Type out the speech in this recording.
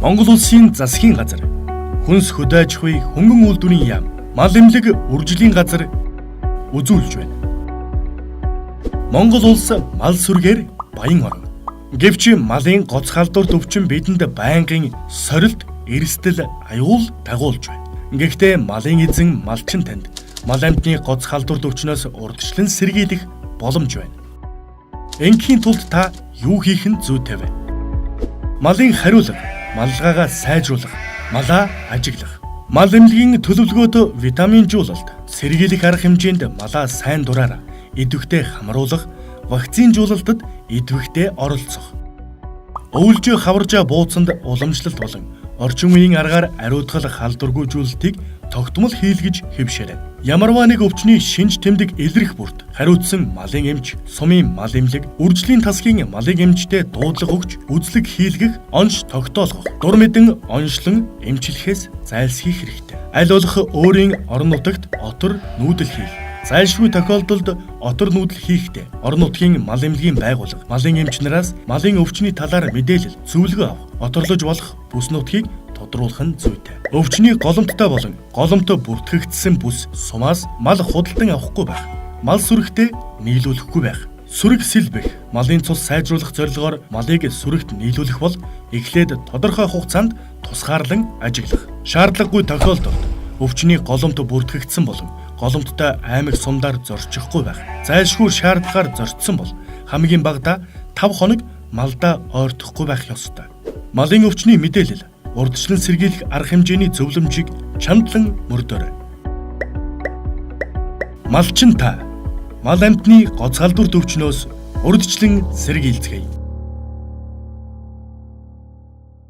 Монгол улсын засгийн газар, хүнс хөдөө аж ахуйн хөнгөн үйлдвэрийн яам, мал эмнэлэг үржлийн газар үзүүлж байна. Монгол улс мал сүргээр баян орн. Гэвч малын гоц халдварт өвчин бидэнд байнгын сорилт, эрсдэл, аюул дагуулж байна. Гэхдээ малын эзэн малчин танд мал амьтны гоц халдварт өвчнөөс урьдчилан сэргийлэх боломж байна. Ингээхийн тулд та юу хийх нь зүйтэй вэ? Малын хариулга, малгайгаа сайжруулах, малаа ажиглах. Мал эмнэлгийн төлөвлөгөөд витаминжуулалт, сэргийлэх арга хэмжээнд малаа сайн дураараа идэвхтэй хамруулах, вакцинжуулалтад идэвхтэй оролцох. Өвлжөө хаваржаа бууцанд уламжлалт болон орчин үеийн аргаар ариутгал халдваргүйжүүлэлтийг тогтмол хийлгэж хэвшээрэй. Ямарваа нэг өвчний шинж тэмдэг илрэх бүрт хариуцсан малын эмч, сумын мал эмнэлэг, үржлийн тасгийн малын эмчтэй дуудлага өгч, үзлэг хийлгэх, онш тогтоолгох, дур мэдэн оншлон эмчлэхээс зайлсхийх хэрэгтэй. Аль болох өөрийн орон нутагт отор нүүдэл хийх. Зайлшгүй тохиолдолд отор нүүдэл хийхдээ орон нутгийн мал эмнэлгийн байгууллага, малын эмч нараас малын өвчний талаар мэдээлэл, зөвлөгөө авах, оторлож болох бүс нутгийг тодруулах нь зүйтэй. Өвчний голомттой болон голомттой бүртгэгдсэн бүс сумаас мал худалдан авахгүй байх. Мал сүрэгтээ нийлүүлэхгүй байх. Сүрэг сэлбэх, малын цус сайжруулах зорилгоор малыг сүрэгт нийлүүлэх бол эхлээд тодорхой хугацаанд тусгаарлан ажиглах. Шаардлагагүй тохиолдолд өвчний голомт бүртгэгдсэн болон голомттой аймаг сумдаар зорчихгүй байх. Зайлшгүй шаардлагаар зорчсон бол хамгийн багадаа 5 хоног малдаа ойртохгүй байх ёстой. Малын өвчний мэдээлэл, урьдчилан сэргийлэх арга хэмжээний зөвлөмжийг чандлан мөрдөөрэй. Малчин та мал амьтны гоц халдварт өвчнөөс урьдчилан сэргийлцгээе.